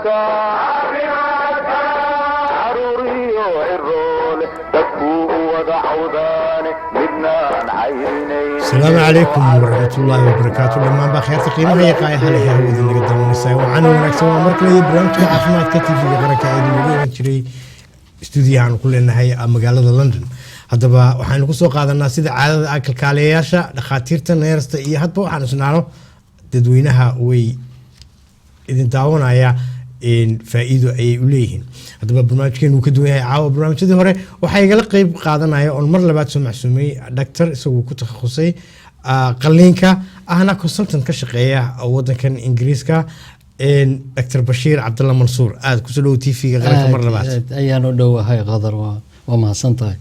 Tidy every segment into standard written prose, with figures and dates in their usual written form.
Caafimaadka, caruuriyo ciroole, dadkuu u wada cawdaane, midnaan cayrinayn. Asalaamu calaykum waraxmatullaahi wabarakaatu. Dhammaan baa kheyrta qiimaha iyo qaayaha leh hawada naga daawanaysaa, waxaana wanaagsan. Waa mar kale iyo barnaamijka caafimaadka TV-ga qaranka ee lagu iman jiray stuudiyaha aanu ku leenahay magaalada London. Haddaba waxaynu kusoo qaadanaa, sida caadada ah, kalkaaliyayaasha, dhakhaatiirta, neersta iyo hadba waxaan isnaano dadweynaha way idin daawanaya faa-iido ayay u leeyihiin. Haddaba barnaamijkeenu wuu ka duwan yahay caawa barnaamijyadii hore. Waxaa igala qeyb qaadanaya oon mar labaad soo macsuumay dhaktar isagoo ku takhasusay qalliinka, ahna consultant ka shaqeeya wadankan Ingiriiska, Dr Bashiir Cabdalla Mansuur. Aada kusoo dhowo TV-ga qaranka mar labaad. Aad ayaan u dhowahay, Qadar, waa mahadsan tahay.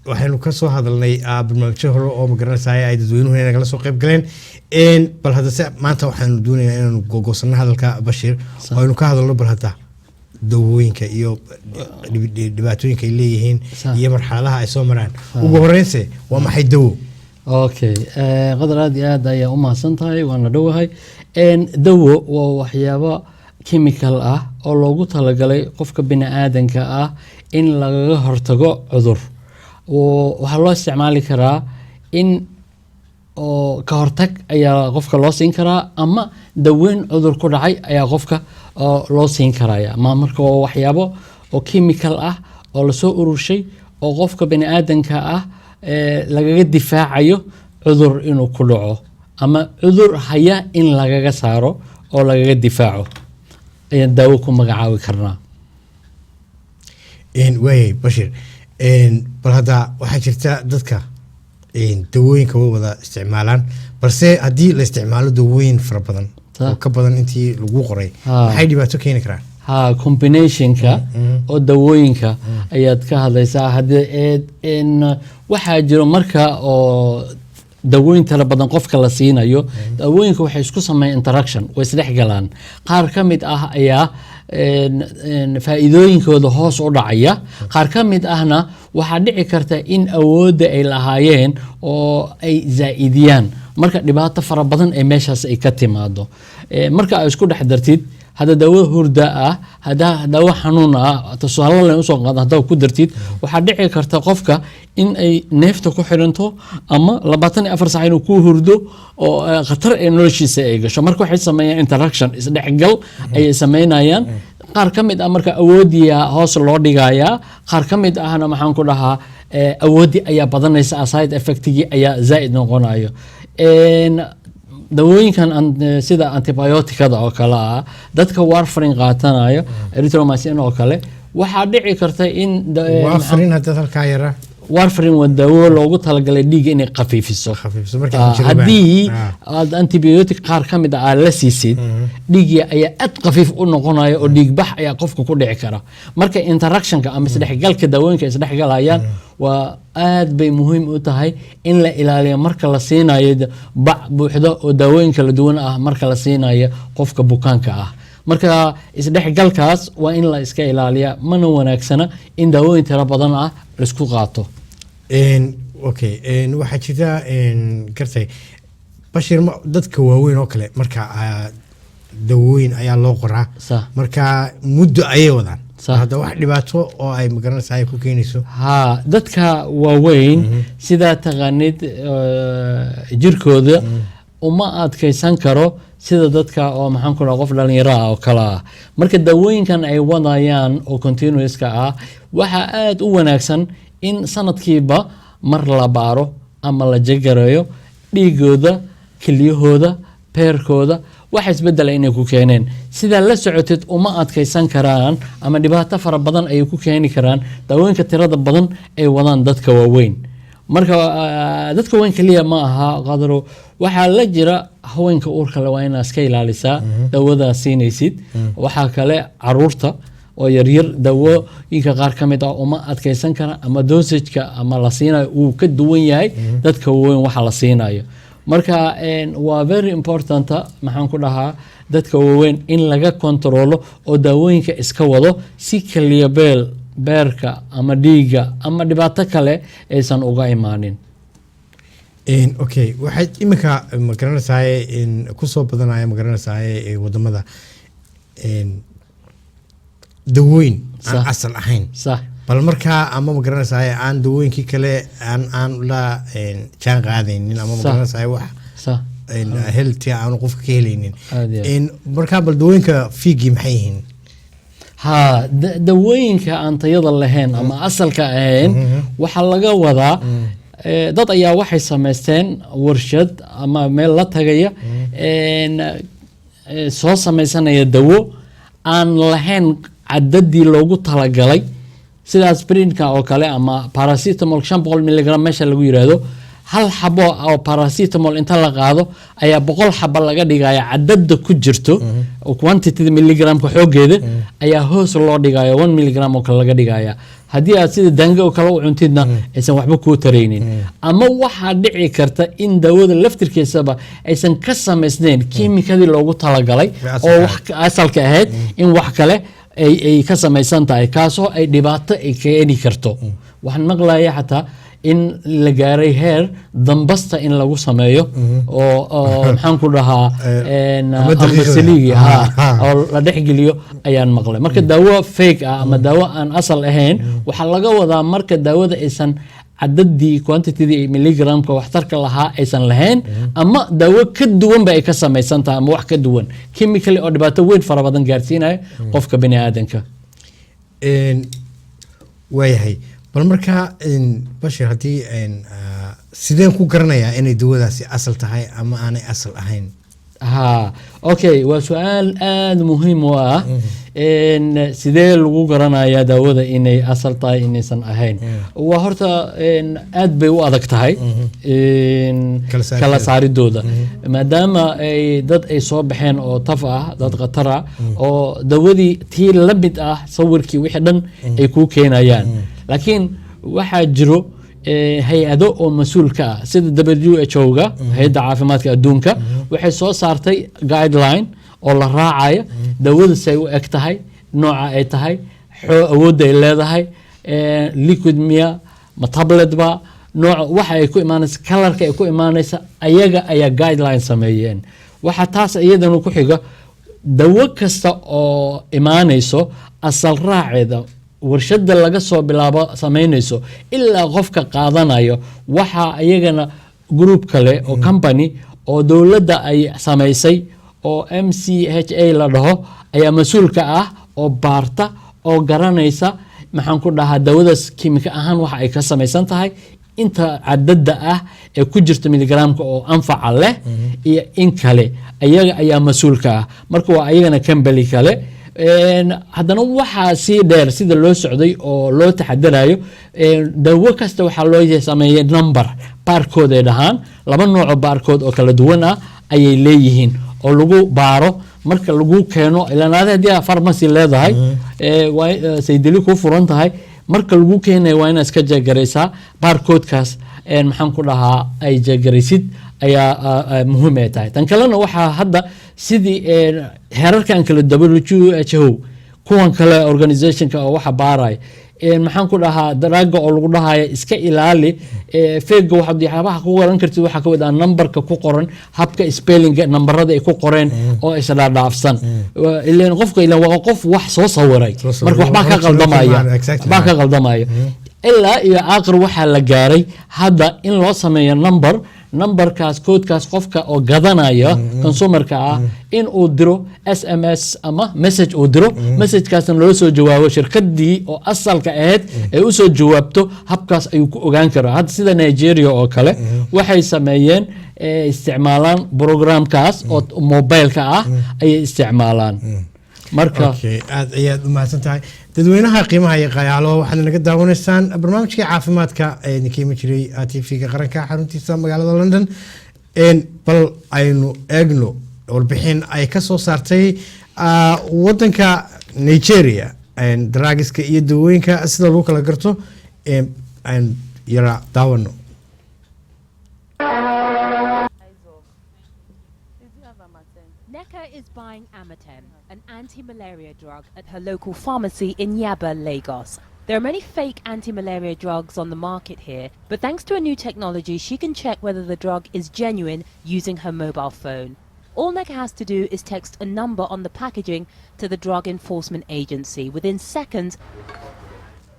Waxaynu ka soo hadalnay barnaamijyo hore oo magaranaysaay ay dadweynuhu inay nagala soo qayb galeen. Bal haddase maanta waxaanu doonaynaa inaanu gogoosano hadalka Bashiir oo aynu ka hadalno bal hadda dawooyinka iyo dhibaatooyinka ay leeyihiin iyo marxaladaha ay soo maraan. Ugu horeynse, waa maxay dawo? Okay, Qadar, aad iyo aad ayaa u mahadsan tahay, waana dhowahay. Dawo waa waxyaabo chemical ah oo loogu talagalay qofka bini aadanka ah in lagaga hortago cudur. Waxaa loo isticmaali karaa in oo ka hortag ayaa qofka loo siin karaa, ama daweyn cudur ku dhacay ayaa qofka oo loo siin karaya. Ma marka waa waxyaabo oo chemical ah oo lasoo ururshay oo qofka bini aadanka ah lagaga difaacayo cudur inuu ku dhaco ama cudur haya in lagaga saaro oo lagaga difaaco ayaan daawo ku magacaabi karnaa. Waayay Bashiir, bal hadda waxaa jirta dadka dawooyinka way wada isticmaalaan, balse haddii la isticmaalo dawooyin fara badan oo ka badan intii lagu qoray, maxay dhibaato keeni karaan? Ha, combinationka oo dawooyinka ayaad ka hadlaysaa. Haddii waxaa jiro marka oo dawooyin tala badan qofka la siinayo, dawooyinka waxay isku sameeyaan interaction, way isdhex galaan. Qaar ka mid ah ayaa een, een, faa'iidooyinkooda hoos u dhacaya, qaar ka mid ahna waxaa dhici karta in awoodda ay lahaayeen oo ay zaa'idiyaan. Marka dhibaato fara badan ee meeshaas ay ka timaado. Marka ay isku dhex dartid hadda daawo hurda ah, hadda daawo xanuun ah, tusaale len usoo qaado, haddaa ku dartid, waxaa dhici karta qofka in ay neefta ku xiranto ama 24 saac inuu ku hurdo oo khatar ee noloshiisa ay gasho. Marka waxay sameeyaan interaction, isdhexgal ayay sameynayaan. Qaar ka mid ah marka awoodiya hoos loo dhigayaa, qaar ka mid ahna, maxaan ku dhahaa, awooddii ayaa badanaysa, side effectigii ayaa zaa'id noqonayo. Dawooyinkan sida antibioticada oo kale ah, dadka warfarin qaatanayo, erythromycin oo kale, waxaa dhici karta in Warfarin haddaad halkaa yara. Warfarin waa daawo loogu talagalay dhiigga inay khafiifiso. Khafiifiso markay xinjirobaan. Haddii aad antibiotic qaar ka mid ah aad la siisid, dhiiggii ayaa aad khafiif u noqonaya oo dhiigbax ayaa qofka ku dhici kara. Marka interactionka ama isdhexgalka daawooyinka isdhexgalayaan waa aad bay muhiim u tahay in la ilaaliyo marka la siinayo bac buuxda oo daawooyin kala duwan ah, marka la siinayo qofka bukaanka ah. Marka isdhexgalkaas waa in la iska ilaaliya, mana wanaagsana in daawooyin tiro badan ah laisku qaato. Okay, waxaa jirta, gartay Bashir, dadka waaweyn oo kale marka dawooyin ayaa loo qoraa. Marka muddo ayay wadaan. Hadda wax dhibaato oo ay magaranaysa ay ku keenayso? Ha, dadka waaweyn, sidaa taqaanid, jirkooda uma adkaysan karo sida dadka oo, maxaan ku dhaha, qof dhalinyaro ah oo kale ah. Marka daawooyinkan ay wadayaan oo continuouska ah, waxaa aada u wanaagsan in sanadkiiba mar la baaro ama la jagareeyo dhiigooda, keliyahooda, beerkooda, wax isbedela inay ku keeneen. Sidaa la socotid, uma adkaysan karaan ama dhibaato fara badan ayay ku keeni karaan daawooyinka tirada badan ay wadaan dadka waaweyn. Marka dadka waaweyn keliya ma aha, Qadaro, waxaa la jira haweenka uurka le, waa inaad iska ilaalisaa daawadaa siinaysid. Waxaa kale caruurta oo yaryar, daawooyinka qaar ka mid ah uma adkaysan kara ama dosageka ama la siinayo uu ka duwan yahay dadka waaweyn waxa la siinayo. Marka waa very important, maxaan ku dhahaa, dadka waaweyn in laga kontaroolo oo daawooyinka iska wado si kaliya beel, beerka ama dhiigga ama dhibaato kale aysan uga imaanin. Okay, waxay iminka magaranaysaay kusoo badanaya magaranaysaay wadamada. Dawooyin aan Sax. asal ahayn, bal markaa ama ma garanaysaay aan dawooyinkii kale aan la jaan qaadaynin ama ma garanaysaay wax healthy aanu qofka ka helaynin. Aad iyo aad. Markaa bal dawooyinka fake-gii maxay yihiin? Ha, dawooyinka aan tayada lahayn ama asalka ahayn waxaa laga wadaa dad ayaa waxay samaysteen warshad ama meel la tagaya, soo samaysanaya dawo aan lahayn cadadii loogu talagalay, sida aspirinka oo kale ama paracetamol 500 milligram meesha lagu yiraahdo. Hal xabo oo paracetamol inta la qaado ayaa 100 xabo laga dhigaya. Cadada ku jirto oo quantity milligramka xoogeeda ayaa hoos loo dhigaya, 1 milligram oo kale laga dhigaya. Haddii aad sida dange oo kale u cuntidna, aysan waxba kuu taraynin. Ama waxaa dhici karta in daawada laftirkeesaba aysan ka samaysnayn kiimikadii loogu talagalay asalka oo wax asalka ahayd, in wax kale ay ka samaysan tahay, kaasoo ay dhibaato ay keeni karto. Waxaan maqlaya xataa in la gaaray heer dambasta in lagu sameeyo oo maxaan ku dhahaa, ama daqiiqda. Ambasaliigi ha Ah. oo la dhexgeliyo ayaan maqlay. Marka daawo fake ah ama daawo aan asal ahayn waxaa laga wadaa marka daawada aysan cadadii, quantitydii milligramka waxtarka lahaa aysan lahayn, ama daawo ka duwanba ay ka samaysan tahay, ama wax ka duwan chemically oo dhibaato weyn fara badan gaarsiinaya qofka bini aadanka. Waayahay. Bal markaa, Bashir, haddii sideen ku garanayaa inay dawadaasi asal tahay ama aanay asal ahayn? Ha, okay, waa su-aal aada muhiim u ah. Sidee lagu garanayaa daawada inay asal tahay, inaysan ahayn? Waa horta aad bay u adag tahay Kala saaridooda. Kala saaridooda, maadaama ay dad ay soo baxeen oo taf ah, dad khatar ah, oo dawadii tii la mid ah, sawirkii, wixii dhan ay kuu keenayaan. Laakiin waxaa jiro hay-ado oo mas-uul ka ah, sida WHO-ga, hay-adda caafimaadka adduunka. Waxay soo saartay guideline oo la raacayo dawada say u eg tahay, nooca ay tahay, awoodda ay leedahay, liquid miya ma tablet ba, nooca waxa ay ku imaanaysa, colorka ay ku imaanaysa. Ayaga ayaa guideline sameeyeen. Waxaa taas iyadana ku xiga, dawo kasta oo imaanayso asal raaceeda, warshada laga soo bilaabo samaynayso ilaa qofka qaadanayo, waxaa iyagana group kale oo company oo dowladda ay samaysay oo MCHA la dhaho ayaa mas-uulka ah oo baarta oo garanaysa, maxaan ku dhahaa, dawadaas kiimika ahaan waxa ay ka samaysan tahay, inta cadada ah ee ku jirta miligramka oo anfaca leh iyo in kale. Ayaga ayaa mas-uulka ah. Marka waa ayagana company kale. Haddana waxaa sii dheer sida loo socday oo loo taxadarayo, dawo kasta waxaa loo sameeyay number barcode ay dhahaan. Laba nooco barcode oo kala duwan ah ayay leeyihiin oo lagu baaro marka lagu keeno. Ilaan adi haddii aad pharmacy leedahay, waa saydali kuu furan tahay, marka lagu keenayo waa inaad iska jeegaraysaa barcodekaas. Maxaan ku dhahaa, ay jeegaraysid ayaa muhiim ay tahay. Tan kalena waxaa hadda sidii heerarkan kale WHO, kuwan kale organizationka oo waxa baaraya, maxaan ku dhahaa, drugga oo lagu dhahaya iska ilaali fake-ga, waxaad waxyaabaha ku garan kartid waxaa ka mid ah numberka ku qoran, habka spellinga nambarada ay ku qoreen oo isdhaadhaafsan. Ileen qofka, ileen waa qof wax soo sawiray. Soo sawiray. Marka waxbaa ka qaldamaya. Waxbaa ka qaldamaya. Ilaa iyo aakhir waxaa la gaaray hadda in loo sameeyo number, numberkaas, koodkaas qofka oo gadanaya, consumerka ah, in uu diro SMS ama message uu diro, messagekaasna loo soo jawaabo, shirkadii oo asalka ahayd ay usoo jawaabto. Habkaas ayuu ku ogaan karaa. Hadda sida Nigeria oo kale waxay sameeyeen, isticmaalaan programkaas oo mobileka ah ayay isticmaalaan marka. Okay, aad ayaad u mahadsan tahay. Dadweynaha qiimaha iyo qayaalo, waxaad naga daawanaysaan barnaamijkii caafimaadka ee idinka iman jiray TV-ga qaranka xaruntiisa magaalada London. Bal aynu eegno warbixin ay ka soo saartay wadanka Nigeria, drugska iyo dawooyinka sida lagu kala garto. Aynu yara daawano. Eyes off. Did you have Amatem? Neka is buying Amatem, an anti-malaria drug, at her local pharmacy in Yaba, Lagos. There are many fake anti-malaria drugs on the market here, but thanks to a new technology, she can check whether the drug is genuine using her mobile phone. All Neka has to do is text a number on the packaging to the Drug Enforcement Agency. Within seconds,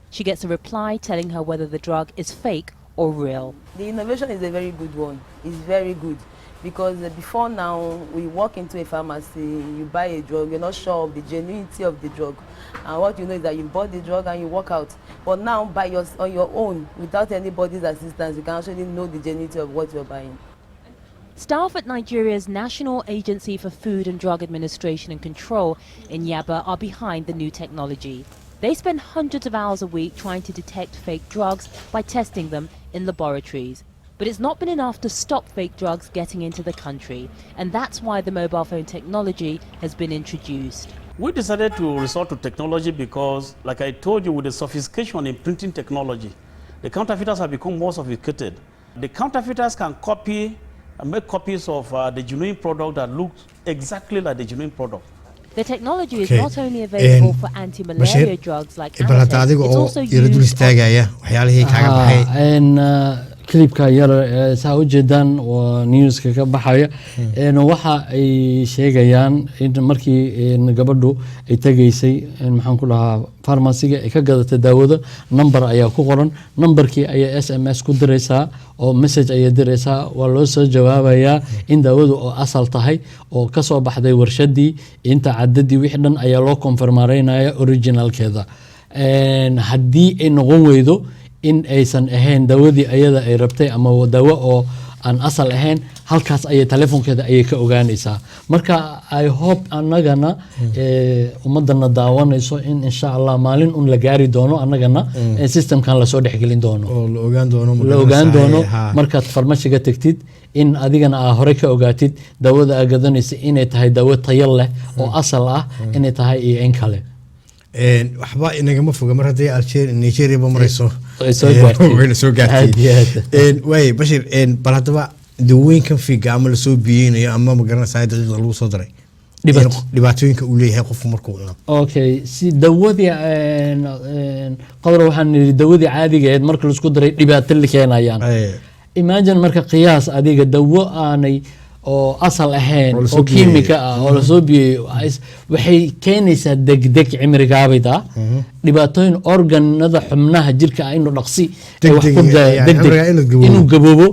she gets a reply telling her whether the drug is fake or real. The innovation is a very good one. It's very good because before now, we walk into a pharmacy, you buy a drug, you're not sure of the genuinity of the drug. And what you know is that you bought the drug and you walk out. But now, on your own, without anybody's assistance, you can actually know the genuinity of what you're buying. Staff at Nigeria's National Agency for Food and Drug Administration and Control in Yaba are behind the new technology. They spend hundreds of hours a week trying to detect fake drugs by testing them in laboratories. But it's not been enough to stop fake drugs getting into the country, and that's why the mobile phone technology has been introduced. We decided to resort to technology because, like I told you, with the sophistication in printing technology, the counterfeiters have become more sophisticated. The counterfeiters can copy and make copies of the genuine product that looks exactly like the genuine product. The technology is Okay. not only available for Bashir, anti-malaria drugs like bal hadda Amatem, adiga it's oo also yara dul used on istaagaya waxyaalihii kaaga baxay. Clipka yar ee saa ujeedaan waa newska ka baxaya. Waxa ay sheegayaan in markii gabadhu ay tegaysay maxaan ku dhahaa, farmasiga ay ka gadatay daawada, number ayaa ku qoran. Numberkii ayaa SMS ku diraysaa oo message ayay diraysaa. Waa loo soo jawaabayaa in daawadu oo asal tahay oo kasoo baxday warshadii, inta cadadii, wixii dhan ayaa loo confirmareynaya originalkeeda. Haddii ay noqon weydo in aysan ahayn dawadii ayada ay rabtay ama dawo oo aan asal ahayn, halkaas ayay telefoonkeeda ayay ka ogaanaysaa. Marka I hope annagana ummadana daawanayso in insha Allah maalin un la gaari doono, annagana systemkan lasoo dhexgelin doono oo la ogaan doono, ma la ogaan garanaysaa, doono markaad farmashiga tagtid in adigana aa hore ka ogaatid daawada aa gadanaysa inay tahay daawo tayo leh oo asal ah inay tahay iyo in kale. Waxba inagama foga mar haddii Algeria, Nigeria ba marayso. Ay soo gaartay. Wayna soo gaartay. Aad iyo aad. Waaye Bashir, bal haddaba dawooyinkan fiiga ama lasoo biyeynayo ama ma garanaysaa daqiiqda lagu soo daray dhibaatooyinka uu leeyahay qofku markuu cuno. Okay, si dawadii qadar waxaan nidhi dawadii caadiga ahayd marka laisku daray dhibaato la keenayaan. Imagine marka, qiyaas adiga dawo aanay oo asal ahayn oo lasoo oo biyeeyey. kiimika ah oo lasoo biyeeyey, waxay keenaysaa degdeg cimrigaabid ah, dhibaatooyin organada xubnaha jirka ah inuu dhaqsi ay wax degdeg, ku yani degdeg cimrigaa inuu gaboobo. Inuu gaboobo,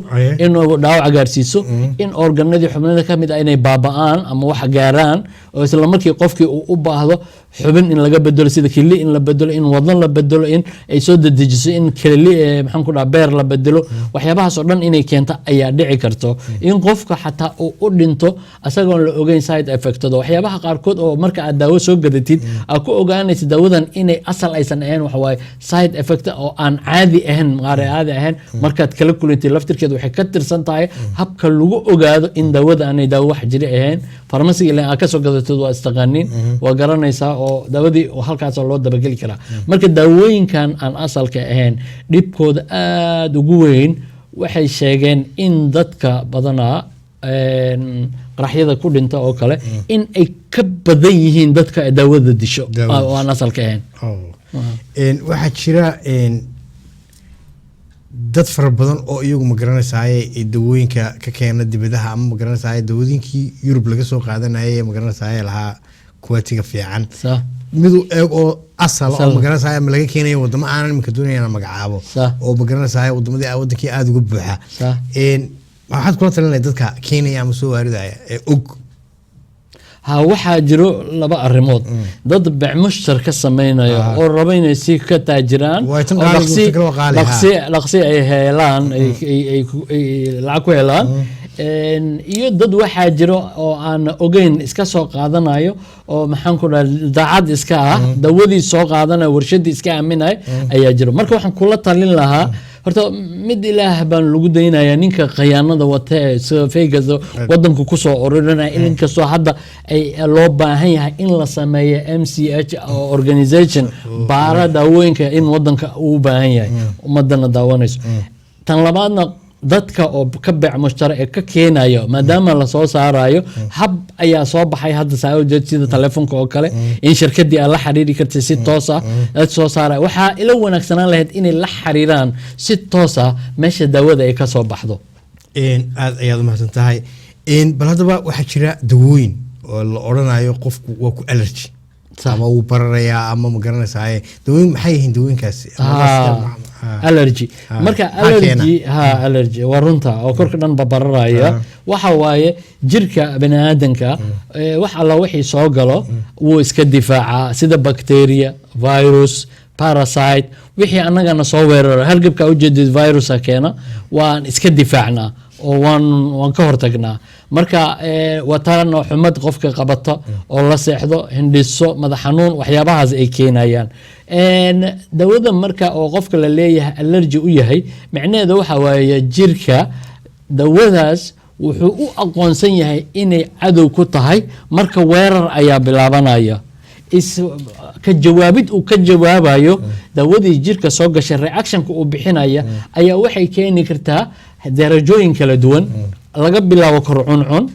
inuu dhaawac gaarsiiso, in organadii xubnada ka mid ah inay baaba'aan ama wax gaaraan oo isla markii qofkii uu u baahdo xubin in laga bedelo, sida kili in la bedelo, in wadno la bedelo, in ay soo dedejiso in keli maxaan ku dhaha, beer la bedelo. Waxyaabahaas oo dhan inay keento ayaa dhici karto, in qofka xataa uu u dhinto asagoon la ogeyn side effectooda. Waxyaabaha qaarkood oo marka aad daawo soo gadatid aad ku ogaanaysa daawadan inay asal aysan ahayn waxa waaye side effect oo aan caadi ahayn, qaar aan caadi ahayn markaad kala kulantay. Laftirkeeda waxay ka tirsan tahay habka lagu ogaado in daawada aanay daawo wax jiri ahayn. Farmasiga ilaan aad kasoo gadatid waa istaqaanin, waa garanaysaa oo daawadii oo halkaas loo dabageli karaa. Marka daawooyinkan aan asalka ahayn dhibkooda aada ugu weyn waxay sheegeen in dadka badanaa qaraxyada ku dhinta oo kale in ay ka badan yihiin dadka ay daawada disho Daawada oo aan asalka ahayn. Oh. Waxaa jira dad fara badan oo iyagu ma garanaysaye ee dawooyinka ka keena dibadaha ama ma garanaysaye dawooyinkii Yurub laga soo qaadanayay, ma garanaysaye, lahaa quality-ga fiican, midu eeg oo asal oo Asal. ma garanaysaye ama laga keenayo wadamo aanan imika doonaya inaan magacaabo oo ma garanaysaye wadamadii wadankii aada uga buuxa. Waxaad kula talinaya dadka keenaya ama soo waaridaya ee og? Ha, waxaa jiro laba arrimood: dad becmushtar ka sameynaya oo raba inay si ka taajiraan Waa tan oo qaaliga, tan kale waa qaali, ha. dhaqsi ay helaan, ay lacag ku helaan. Iyo dad waxaa jiro oo aan ogeyn, iska soo qaadanayo oo maxaan ku dhahay, daacad iska ah, dawadii soo qaadanayo, warshadii iska aaminaya ayaa jiro. Marka waxaan kula talin lahaa horta mid ilaah baan lagu daynayaa ninka khiyaanada wata ee sida fake-ga wadanku kusoo ururinaya, inkastoo hadda ay loo baahan yahay in la sameeyo MCH oo organization baara daawooyinka in wadanka uu u baahan yahay, ummadana daawanayso. Tan labaadna, dadka oo ka beec mushtara ee ka keenayo, maadaama lasoo saarayo, hab ayaa soo baxay hadda saa ujeed, sida telefoonka oo kale, in shirkadii aad la xiriiri kartay si toos ah aad soo saaraya. Waxaa ila wanaagsanaan lahayd inay la xiriiraan si toos ah meesha daawada ay kasoo baxdo. Aad ayaad umahadsan tahay. Bal haddaba waxaa jira dawooyin oo la odhanayo qofku waa ku allergy ama wuu bararayaa ama ma garanaysaa. Dawooyin maxay yihiin dawooyinkaasi? Allergy marka Maxaa keena? Allergy, ha, allergy waa runta oo korka dhan babararaya. Waxa waaye jirka baniaadanka wax alla wixii soo galo wuu iska difaacaa, sida bacteria, virus, parasite, wixii annagana soo weeraro. Hargabka ujeedid virusa keena, waan iska difaacnaa oo waan ka hortagnaa. Marka waa taana xumad qofka qabata oo la seexdo, hindhiso, madax xanuun, waxyaabahaas ay keenayaan. Dawada marka oo qofka la leeyahay allergy u yahay, micnaheeda waxa waaye jirka dawadaas wuxuu u aqoonsan yahay inay cadow ku tahay. Marka weerar ayaa bilaabanaya, is ka jawaabid uu ka jawaabayo dawadii jirka soo gashay, reactionka uu bixinaya ayaa waxay keeni kartaa darajooyin kala duwan, laga bilaabo kor cuncun,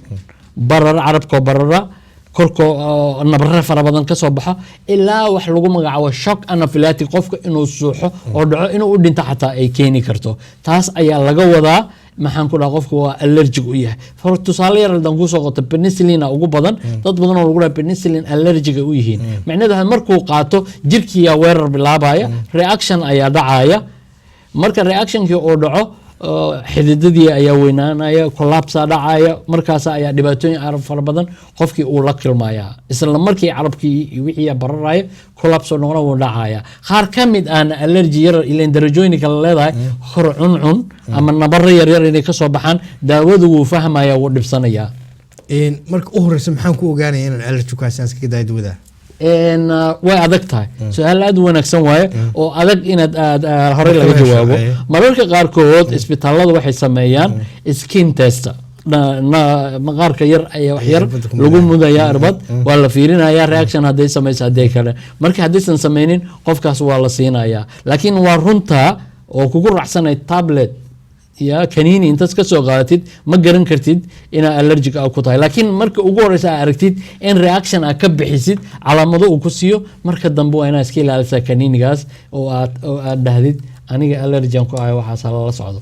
barar, carabkoo barara, korkoo oo nabarre fara badan ka soo baxo, ilaa wax lagu magacaabo shock anaphylactic, qofka inuu suuxo oo dhaco, inuu u dhinto xataa ay keeni karto. Taas ayaa laga wadaa, maxaan ku dhaha, qofka waa allergic u yahay. For tusaale yar haddaan kusoo qoto, penicillin ugu badan. Dad badan oo lagu dhaha penicillin allergic ay u yihiin, macnaheedu waxa markuu qaato jirkiyaa weerar bilaabaya, reaction ayaa dhacaya. Marka reactionkii uu dhaco, oo xididadii ayaa weynaanaya, collapse dhacaya, markaas ayaa dhibaatooyin carab fara badan qofkii uu la kilmaya. Isla markii carabkii iyo wixii bararaya, collapse oo noqona, wuu dhacaya. Qaar ka mid ahna allergy yar, ileen darajooyin kala leedahay, kor cuncun ama nabaro yaryar inay kasoo baxaan, daawadu wuu fahmaya, wuu dhibsanayaa. Marka u horeysa maxaan ku ogaanaya inaan allergy ku haysan iskaga daayo dawada? Way adag tahay, su-aal aad u wanaagsan waaye oo adag inaad aad horey laga Marka la jawaabo. hesho, Mararka qaarkood isbitaalada waxay sameeyaan skin test, maqaarka yar ayaa wax yar irbadda ku lagu mudaya. Mudaya irbad, waa la fiirinaya reaction hadday samayso, haddii kale. Marka haddaysan sameynin, qofkaas waa la siinayaa. Laakiin waa runta oo kugu raacsanay, tablet ya kaniini intaad ka soo qaadatid ma garan kartid inaa allergic a ku tahay. Laakiin marka ugu horeysa aa aragtid in reaction aa ka bixisid, calaamado uu ku siiyo, marka dambe waa inaa iska ilaalisaa kaniinigaas oo aad dhahdid aniga allergy aan ku ahay, waxaas lala socdo.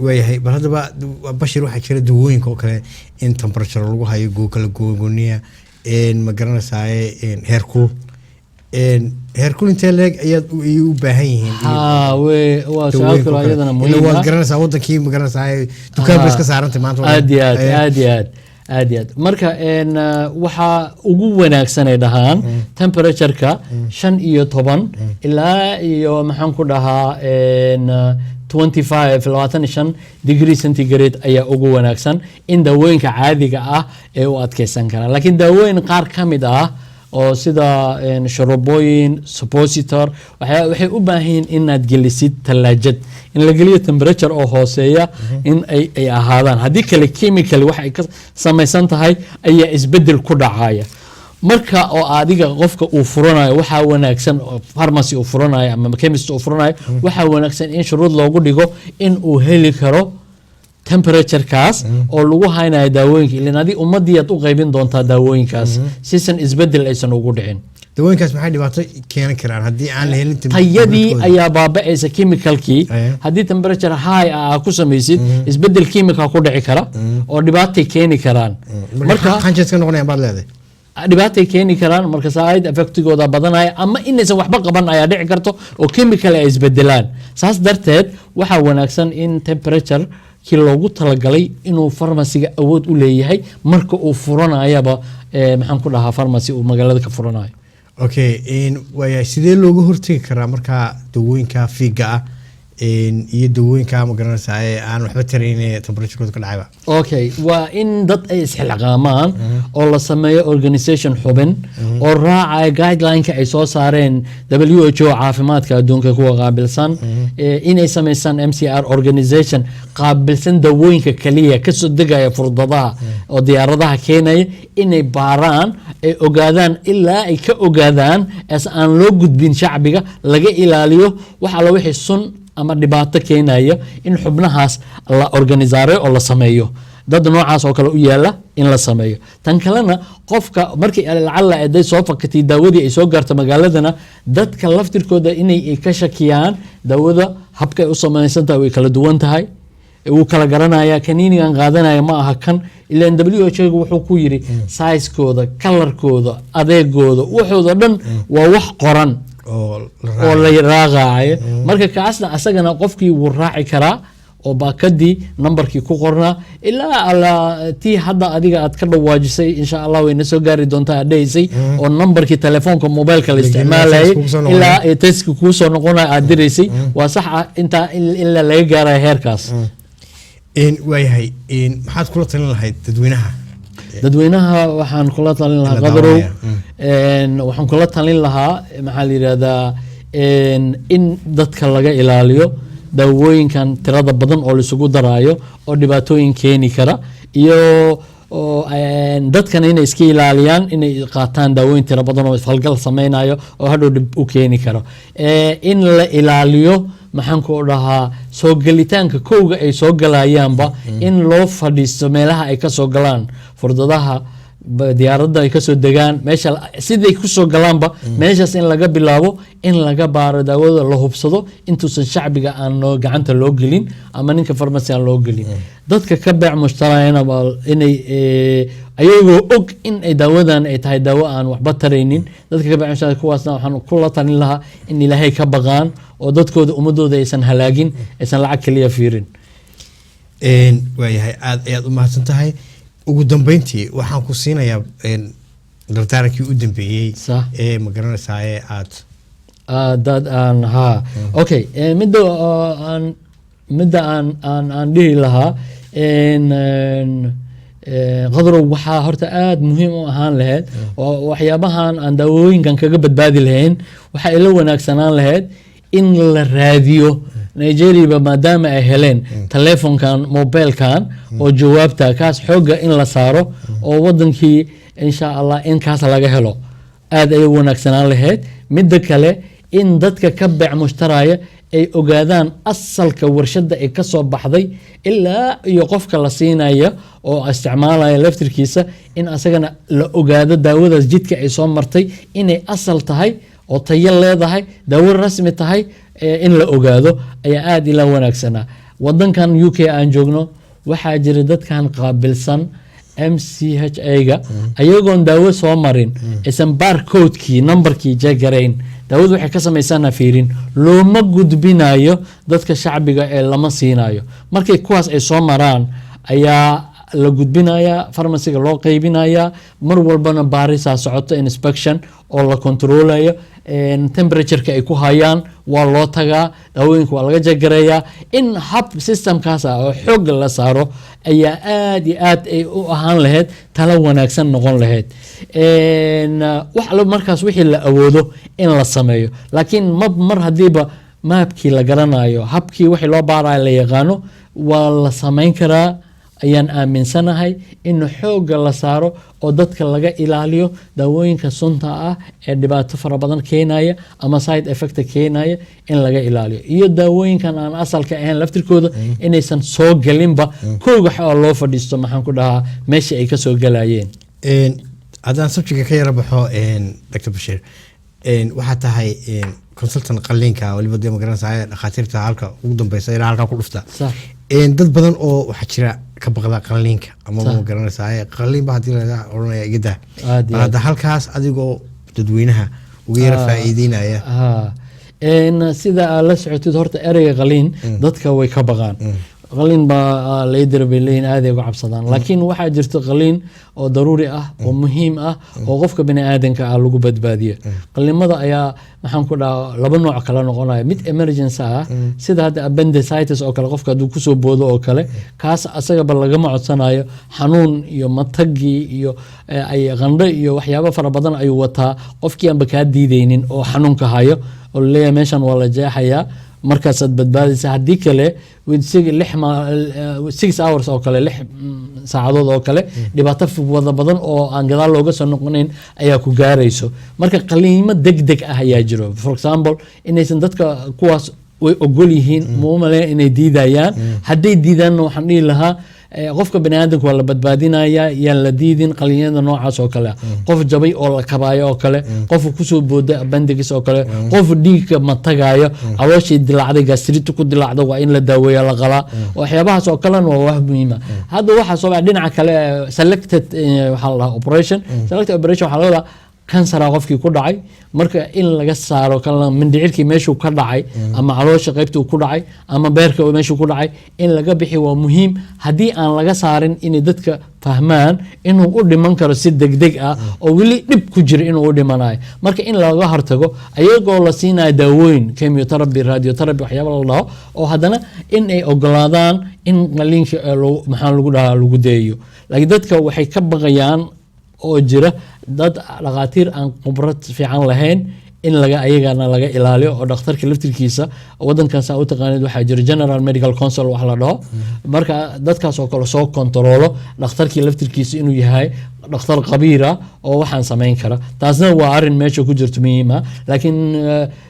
Waayahay. Bal haddaba Bashir, waxaa jira dawooyinka oo kale in temperature lagu hayo kala gooniya, ma garanaysaa, heerkul, heerkul intee leeg ayaad ay u baahan yihiin? Ha, waa su-aal dawooyinka kaloo oo kale. iyadana Ila muhiim waad ah. garanaysaa wadankii, ma garanaysaa, dukaan bay iska saarantay maanta. Aad iyo aad, aad iyo aad, aad iyo aad. Marka waxaa ugu wanaagsan ay dhahaan temperatureka 15 ilaa iyo, maxaan ku dhahaa, 25, 25 degree centigrade ayaa ugu wanaagsan in daawooyinka caadiga ah ee u adkeysan karaan. Laakiin daawooyin qaar ka mid ah oo sida sharubooyin, suppository, waxay u baahan yihiin inaad gelisid talaajad, in la geliyo temperature oo hooseeya in ay ahaadaan. Haddii kale chemical wax ay ka samaysan tahay ayaa isbedel ku dhacaya. Marka oo adiga qofka uu furanayo, waxaa wanaagsan oo pharmacy uu furanayo ama chemist uu furanayo, waxaa wanaagsan in shuruud loogu dhigo in uu heli karo temperaturekaas oo lagu haynayo daawooyinka, ilan adig ummadii aad u qaybin doontaa daawooyinkaas sisan isbedel aysan ugu dhicin. Dawooyinkaas maxay dhibaato keeni karaan haddii aan la helin Tayadii temperature-kooda? ayaa baaba'aysa, chemicalkii. Haddii temperature high ah ku samaysid, isbedel chemical ku dhici kara oo dhibaatay keeni karaan. Marka qanjis ka noqonayaan baad leedahay? Dhibaatay keeni karaan. Marka side effectigooda badanaya ama inaysan waxba qaban ayaa dhici karto oo chemical ay isbedelaan. Saas darteed waxaa wanaagsan in temperature kii loogu talagalay inuu farmasiga awood u leeyahay marka uu furanayaba, maxaan ku dhahaa, farmasi uu magaalada ka furanayo. Okay, waayahay. Sidee looga hortegi karaa markaa dawooyinka fiiga ah iyo dawooyinka, ma garanaysaa, ee aan waxba tarayn temperaturekooda ka dhacayba? Okay, waa in dad ay isxilqaamaan oo la sameeyo organisation xubin oo raacaya guideline-ka ay soo saareen WHO, caafimaadka adduunka kuwa qaabilsan, inay sameysaan MCR organization qaabilsan dawooyinka kaliya kasoo degaya furdadaha oo diyaaradaha keenaya, inay baaraan, ay ogaadaan, ilaa ay ka ogaadaan as aan loo gudbin shacbiga, laga ilaaliyo wax alla wixii sun ama dhibaato keenaya, in xubnahaas la organisaare oo la sameeyo dad noocaas oo kale u yaala in la sameeyo. Tan kalena, qofka markii lacala haday soo fakatay daawadii ay soo gaarto magaaladana, dadka laftirkooda inay ka shakiyaan daawada, habka ay u samaysan tahay way kala duwan tahay. Wuu kala garanayaa kaniinigan qaadanaya ma aha kan, ilaan WHO gu wuxuu ku yiri sizekooda, colorkooda, adeegooda, waxooda dhan waa wax qoran oo la oo raacayo. La raaqaayo. Marka kaasna asagana qofkii wuu raaci karaa oo baakadii nambarkii ku qornaa ilaa alla tii hadda adiga aad ka dhawaajisay, insha Allah wayna soo gaari doontaa aad dhehaysay, oo nambarkii telefoonka mobilka la La isticmaalayay kugu soo noqonaya. Ilaa ay teski kuu soo noqonaya aad diraysay, waa sax ah intaa ilaa laga gaaraya heerkaas. Waayahay, maxaad kula talin lahayd dadweynaha? Dadweynaha waxaan kula talin lahaa, La Qadarow, daawanaya. Waxaan kula talin lahaa, maxaa la yidhahdaa, in dadka laga ilaaliyo daawooyinkan tirada badan oo laisugu daraayo oo dhibaatooyin keeni kara, iyo oo dadkana inay iska ilaaliyaan inay qaataan daawooyin tiro badan oo falgal sameynayo oo hadhow dhib u keeni karo. In la ilaaliyo, maxaan ku dhahaa, soo gelitaanka kowga ay soo galayaanba, in loo fadhiisto meelaha ay kasoo galaan, furdadaha diyaaradda ay kasoo degaan, meesha siday kusoo galaanba, meeshaas in laga bilaabo in laga baaro daawada, la hubsado intuusan shacbiga aan noo gacanta loo gelin ama ninka farmasi aan loo gelin. Dadka ka beec mushtarayana waa inay ayagoo og in ay daawadan ay tahay daawo aan waxba taraynin, dadka ka beec mushtaraya kuwaasna waxaan kula talin lahaa in Ilaahay ka baqaan oo dadkooda, ummadooda aysan halaagin, aysan lacag kaliya fiirin. Waayahay, aad ayaad u mahadsan tahay. Ugu dambeyntii waxaan ku siinayaa dardaarankii u dambeeyey ee ma garanaysaa ee aad Dad aan ha, okay, midda oo aan midda aan aan aan dhihi lahaa, en, en, Qadrow, waxaa horta aada muhiim u ahaan lahayd oo waxyaabahan aan daawooyinkan kaga badbaadi lahayn, waxaa ila wanaagsanaan lahayd in la raadiyo Nigeriaba, maadaama ay heleen telefonkan mobilkan oo jawaabta kaas xoogga in la saaro oo wadankii insha Allah in kaas laga helo aada ayay u wanaagsanaan lahayd. Midda kale, in dadka ka beec mushtaraya ay ogaadaan asalka warshadda ay kasoo baxday ilaa iyo qofka la siinaya oo isticmaalaya laftirkiisa, in asagana la ogaado daawadaas jidka ay soo martay inay asal tahay oo tayo leedahay, daawo rasmi tahay, in la ogaado ayaa aada ila wanaagsanaa. Wadankan UK aan joogno waxaa jira dadkan qaabilsan MCHA-ga, ayagoon daawo soo marin, aysan barcodekii numberkii jegarayn, daawadu waxay ka samaysana fiirin, looma gudbinayo dadka shacbiga ee lama siinayo. Markay kuwaas ay soo maraan ayaa la gudbinayaa, farmasiga loo qaybinayaa. Mar walbana baarisaa socoto, inspection oo la controlayo temperatureka ay ku hayaan waa loo tagaa, daawooyinka waa laga jagareeyaa. In hab systemkaas ah oo xoogga la saaro ayaa aad iyo aad ay u ahaan lahayd talo wanaagsan noqon lahayd. Wax allo markaas wixii la awoodo in la sameeyo, laakiin ma mar haddiiba maabkii la garanayo, habkii wixii loo baarayo la yaqaano, waa la samayn karaa ayaan aaminsanahay, in xoogga la saaro oo dadka laga ilaaliyo daawooyinka sunta ah ee dhibaato fara badan keenaya ama side effect keenaya in laga ilaaliyo, iyo daawooyinkan aan asalka ahayn laftirkooda inaysan soo gelinba kowga oo loo fadhiisto, maxaan ku dhahaa, meesha ay kasoo gelayeen. Haddaan subjectka ka yara baxo, Dr Bashiir, waxaa tahay consultant qaliinka, waliba dee magaranaysaa dhakhaatiirta halka ugu dambeysa ilaa halkaa ku dhufta. Dad badan oo waxaa jira ka baqda qaliinka ama ma garanaysaa qaliin ba haddii la oranaya iga daa. Aad iyo Bal hadda halkaas adigoo dadweynaha uga yara faa'iideynaya. Sida aad la socotid, horta ereyga qaliin dadka way ka baqaan. Qaliin baa laydira bay leeyihin, aad ay uga cabsadaan, laakiin waxaa jirta qaliin oo daruuri ah oo muhiim ah oo qofka bini aadanka ah lagu badbaadiyo. Qaliimada ayaa, maxaan ku dhahaa, laba nooc kala noqonaya: mid emergency ah, sida hadda appendicitis oo kale, qofka hadduu kusoo boodo oo kale, kaas asagaba lagama codsanayo. Xanuun iyo matagii iyo ay qandho iyo waxyaabo fara badan ayuu wataa, qofkii aanba kaa diideynin oo xanuunka hayo oo laleeyahay meeshan waa la jeexayaa, markaasaad badbaadaysa. Haddii kale with 6 hours oo kale, 6 saacadood oo kale, dhibaato wada badan oo aan gadaal looga soo noqonayn ayaa ku gaarayso. Marka qaliimo deg deg ah ayaa jiro. For example, inaysan dadka kuwaas way ogol yihiin, ma u maleyn inay diidayaan. Hadday diidaanna waxaan dhihi lahaa Qofka baniaadamka waa la badbaadinaya, yaan la diidin qalinyada noocaas oo kale ah. Qof jabay oo la kabaayo oo kale, qof kusoo booday appendix oo kale, qof dhiigga matagayo, calooshii dilaacday, gastritis ku dilaacda, waa in la daaweeya, la qalaa. Waxyaabahaas oo kalena waa wax muhiima. Hadda waxaa soo baxay dhinaca kale, selected, waxaa la dhahaa operation. Selected operation waxaa laga wadaa kansara qofkii ku dhacay, marka in laga saaro kalena mindhicirkii meeshuu ka dhacay ama caloosha qaybta uu ku dhacay ama beerka meeshuu ku dhacay in laga bixi waa muhiim. Haddii aan laga saarin, inay dadka fahmaan inuu u dhiman karo si degdeg ah oo weli dhib ku jira inuu u dhimanayo. Marka in laga hortago ayagoo la siinayo daawooyin, chemotherapy, radiotherapy, waxyaaba la dhaho, oo haddana in ay ogolaadaan in qaliinka maxaa lagu dhahaa, lagu deeyo. Laakiin dadka waxay ka baqayaan oo jira dad dhakhaatiir aan khibrad fiican lahayn in laga ayagana laga ilaaliyo oo dhakhtarka laftirkiisa wadankaas aa u taqaanid waxaa jira General Medical Council wax la dhaho. Marka dadkaas oo kale soo kontaroolo dhakhtarkii laftirkiisa inuu yahay dhakhtar khabiira oo waxaan samayn kara. Taasna waa arin meesha ku jirto muhiima. Laakiin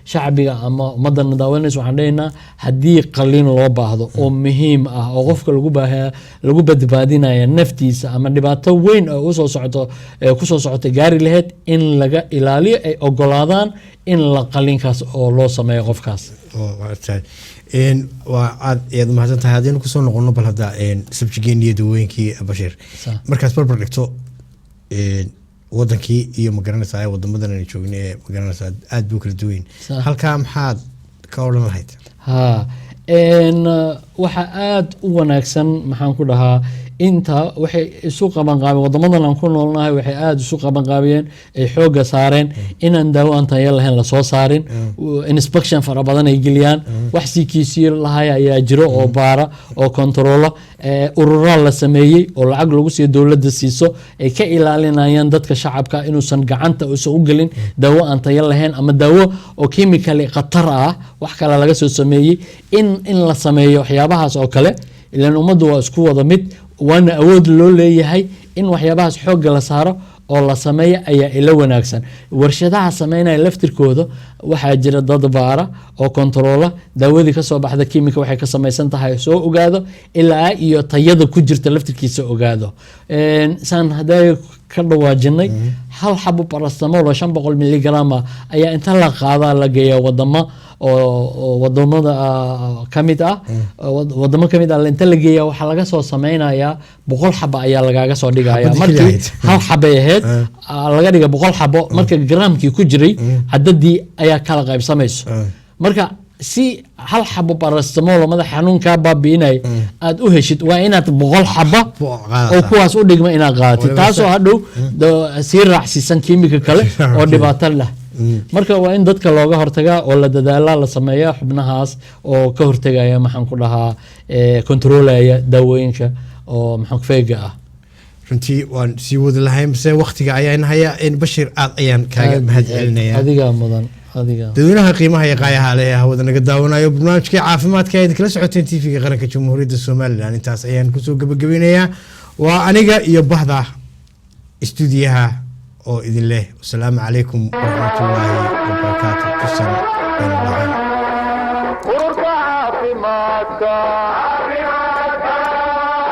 shacbiga ama ummadana daawanaysa waxaan dhahaynaa, haddii qaliin loo baahdo oo muhiim ah oo qofka lagu baaha lagu badbaadinaya naftiisa ama dhibaato weyn oo usoo socoto, kusoo socota gaari lahayd, in laga ilaaliyo, ay ogolaadaan in la qaliinkaas oo loo sameeyo qofkaas. Waa tahay. Waa aad ayaad umahadsan tahay. Haddaynu kusoo noqono bal hadda subjigeen iyo dawooyinkii, Bashiir, markaad barbar dhigto wadankii iyo magaranaysaa wadamadan aynu joogna ee magaranaysaa aad buu kala duwan, halkaa maxaad ka odhan lahayd? Ha, waxaa aada u wanaagsan, maxaan ku dhahaa, inta waxay isu qabanqaabeen wadamadan aan ku noolnahay, waxay aada isu qabanqaabiyeen, ay xoogga saareen inaan daawo aan tayo lahayn lasoo saarin. Inspection fara badan ay geliyaan, wax CQC lahay ayaa jiro oo baara oo kontaroola. Ururaa la sameeyey oo lacag lagu siiyo, dowladda siiso, ay ka ilaalinayaan dadka shacabka inuusan gacanta uusan u gelin daawo aan tayo lahayn ama daawo oo chemically khatar ah, wax kale laga soo sameeyey. In la sameeyo waxyaabahaas oo kale, ilan ummaddu waa isku wada mid, waana awood loo leeyahay in waxyaabahaas xoogga la saaro oo la sameeyo ayaa ila wanaagsan. Warshadaha sameynaya laftirkooda waxaa jira dad baara oo kontaroola daawadii kasoo baxda, kiimika waxay ka samaysan tahay soo ogaado, ilaa iyo tayada ku jirta laftirkiisa ogaado. Saan hadday ka dhawaajinay, hal xabo paracetamol oo 500 miligrama ayaa inta la qaadaa la geeya wadamo oo wadamada kamid ah, wadamo kamid ah inta la geeya waxaa laga soo sameynayaa 100 xabo ayaa lagaaga soo dhigaya. Xabadii markii keliya ahayd. Hal xabay ahayd, laga dhiga 100 xabo. Marka garaamkii ku jiray cadadii ayaa kala qaybsamayso. Marka si hal xabo paracetamol oo madax xanuun kaa baabi'inaya aad u heshid, waa inaad 100 xabo qaadataa. oo kuwaas u dhigma inaad qaadatid, Waliba taasoo hadhow sii raacsiisan kiimika kale oo dhibaato leh. Marka waa in dadka looga hortagaa oo la dadaalaa, la sameeyaa xubnahaas oo ka hortegaya, maxaan ku dhahaa, kontroolaya daawooyinka oo maxaan ku fake-ga ah. Runtii waan sii wadi lahay, mise waktiga ayaa inahaya. Bashir, aad ayaan kaaga mahad celinaya. Adigaa mudan, adiga. Dadweynaha qiimaha iyo qaayaha leh ee hawada naga daawanayo, barnaamijkii caafimaadka ee kala socoteen TV-ga qaranka Jamhuuriyadda Somaliland intaas ayaan kusoo gabagabeynayaa. Waa aniga iyo bahda istuudiyaha oo idin leh wasalaamu calaykum waraxmatullaahi wabarakaatu. Tusan baynu lahaan. Ururka caafimaadka,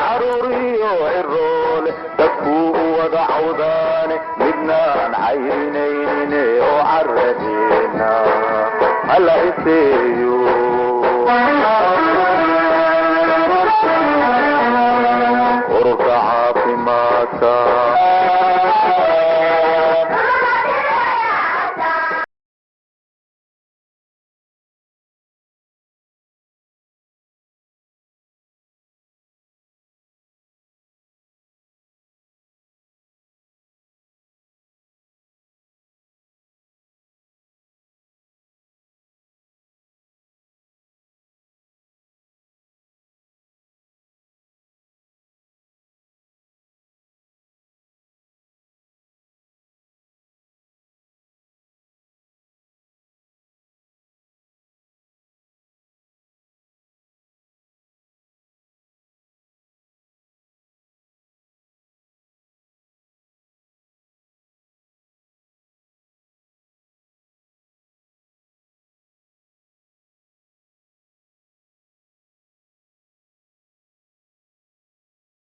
caruuriyo ciroole, dadkuu u wada cawdaane, midnaan caynaynin oo caradeena hala iseeyo. Ururka caafimaadka.